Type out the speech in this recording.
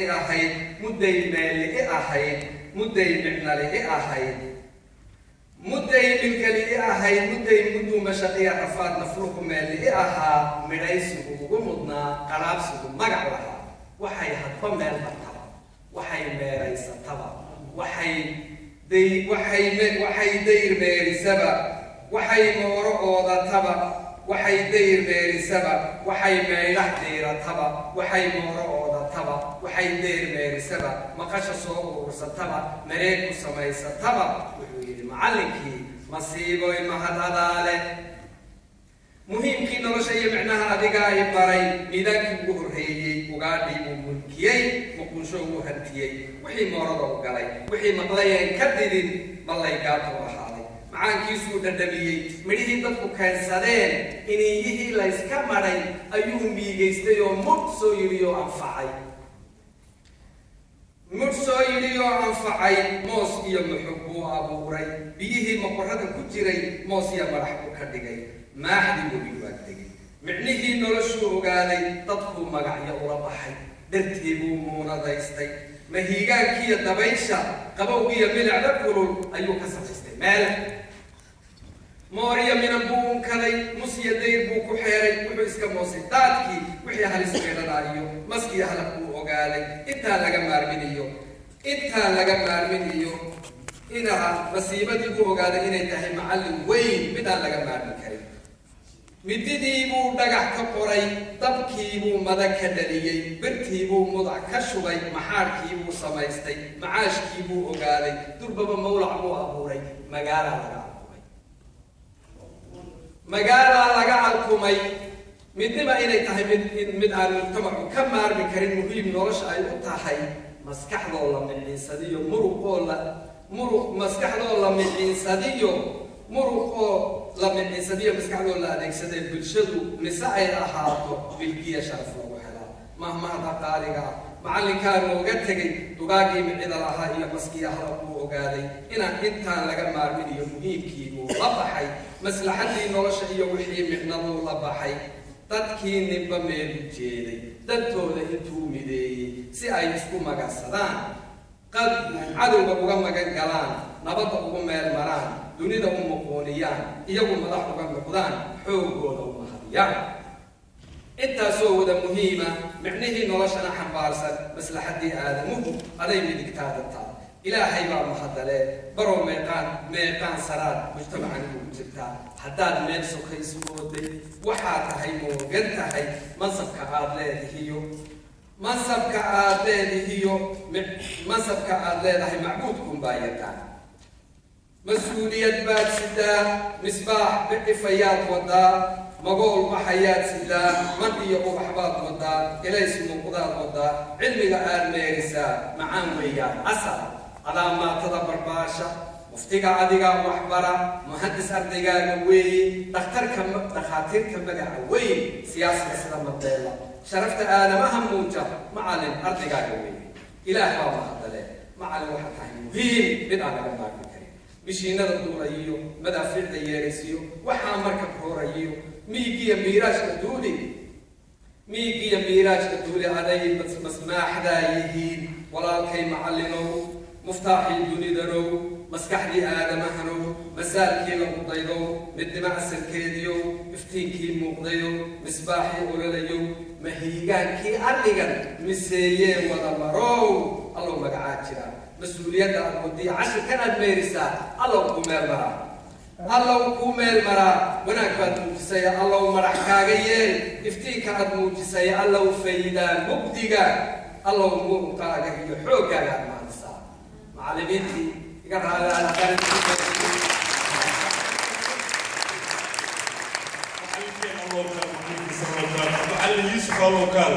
Ahayd mudday meeli i ahayd, mudday micnali i ahayd, mudday milkali i ahayd, mudday mudduu mashaqiya rafaad nafluhu meeli i ahaa, midhaysigu ugu mudnaa, qaraabsigu magac lahaa. Waxay hadba meel martaba, waxay meeraysataba, waxay day waxay waxay dayr meerisaba, waxay mooro oodataba, waxay dayr meerisaba, waxay meydhax diirataba, waxay mooro oodataba, waxay dayr meerisaba, maqasha soo urursataba, mareeg ku samaysataba. Wuxuu yidhi macallinkii: masiiboy, mahad adaale. Muhiimkii nolosha iyo micnaha adigaa i baray. Miidaankii ugu horreeyey ugaadhii buu mulkiyey, muqunsho uu hantiyey, wixii moorada u galay, wixii maqlayeen ka didin, ballay gaatuu ahaaday, macaankiisuu dhadhamiyey, midhihii dadku keensadeen, iniiyihii layska madhay ayuu miigaystay oo mudh soo yidhi oo anfacay, mudh soo yidhi oo anfacay. Moos iyo muxub buu abuuray, biyihii maqorada ku jiray moos iyo madax buu ka dhigay, maaxdii webi waa degay, micnihii noloshuu ogaaday, dadkuu magacyo ula baxay, dartii buu muunadaystay, mahiigaankiiyo dabaysha qabowgiiyo milicda kulul ayuu ka samaystay meel. Mooriyo minan buu unkaday, musiyo dayr buu ku xeeray, wuxuu iska moosay daadkii, wixii halis meedhanaayo, maskiyo halaq buu ogaaday, intaan laga maarminiyo, intaan laga maarminiyo inaha masiibadii buu ogaaday inay tahay macallin weyn, mid aan laga maarmi karin. Mididii buu dhagax ka qoray, dabkii buu mada ka dhaliyey, birtii buu mudac ka shubay, maxaadhkii buu samaystay, macaashkii buu ogaaday, durbaba mawlac buu abuuray, magaalaa laga alkumay, magaalaa laga alkumay. Midnima inay tahay mid aan mujtamacu ka maarmi karin, muhiim nolosha ay u tahay, maskaxdoo la miciinsadiyo muruqoo la muruq, maskaxdoo la miciinsadiyo muruqoo la miciinsadiyo, maskaxdoo la adeegsaday bulshadu mise ay ahaato bilgiya sharaf lagu helaa. Mahmahda qaaliga ah macallinkaa nooga tegay, dugaagii micida lahaa iyo maskiya halaq buu ogaaday inaan intaan laga maarmin iyo muhiimkii buu la baxay, maslaxadii nolosha iyo wixii micnaduu la baxay. Dadkii ninba meel u jeeday dantooda intuu mideeyey si ay isku magansadaan, qad cadowga uga magan galaan, nabadda ugu meel maraan, dunida u muquuniyaan, iyagu madax uga noqdaan, xooggooda u mahadiyaan. Intaasoo wada muhiima, micnihii noloshana xambaarsan, maslaxaddii aadamuhu aday midigtaada taa. Ilaahay baa mahadale. Barow, meeqaan meeqaan saraad mujtamacan ugu jirtaa? Haddaad meel sokaysu mooday, waxaa tahay moogan tahay mansabka aad leedihiyo, mansabka aad leedihiyo, mansabka aad leedahay macbuudkunbaa yaqaan. Mas-uuliyad baad sidaa, misbaax bixifayaad wadaa, magool baxayaad sidaa, man iyo ubax baad wadaa, ilays muuqdaad wadaa, cilmiga aad meerisaa macaan weeyaan asal. Adaa maatada barbaasha, muftiga adigaa waxbara, muhandis ardaygaaga weeye, dhakhtarka dhakhaatiirta magaca weyn, siyaasiga sida Madeela, sharafta aadamaha muuja, macallin ardaygaaga weeye. Ilaah baa mahadale. Macallin, waxaa tahay muhiim, mid aan laga maarmi karin. Mishiinada duulayiyo madaafiicda yeeraysiyo, waxaa marka roorayiyo, miigiyo miiraashka duuli, miigiyo miiraajka duuli, aday masmaaxdaa yihiin. Walaalkay macallinow, muftaaxii dunidanow, maskaxdii aadamahanow, masaalkii lagu daydow, midnimo asalkeediyow, iftiinkii muuqdayow, misbaaxii ololayow, mahiigaankii arligan miseeyee wada marow, allow magacaa jira. Mas-uuliyadda aad wadiya, cashirkan aad meerisaa, allow ku meel maraa, allow kuu meel maraa. Wanaag baad muujisay, allow madax kaaga yeel. Iftiinka aad muujisay, allow faydaa mugdiga, allow muruqaaga iyo xooggaaga aad mahadisaa. Macallimiintii iga raali. Macallinkeen allow kaal, macallinkiisa allow kaal, macallin Yuusuf allow kaal.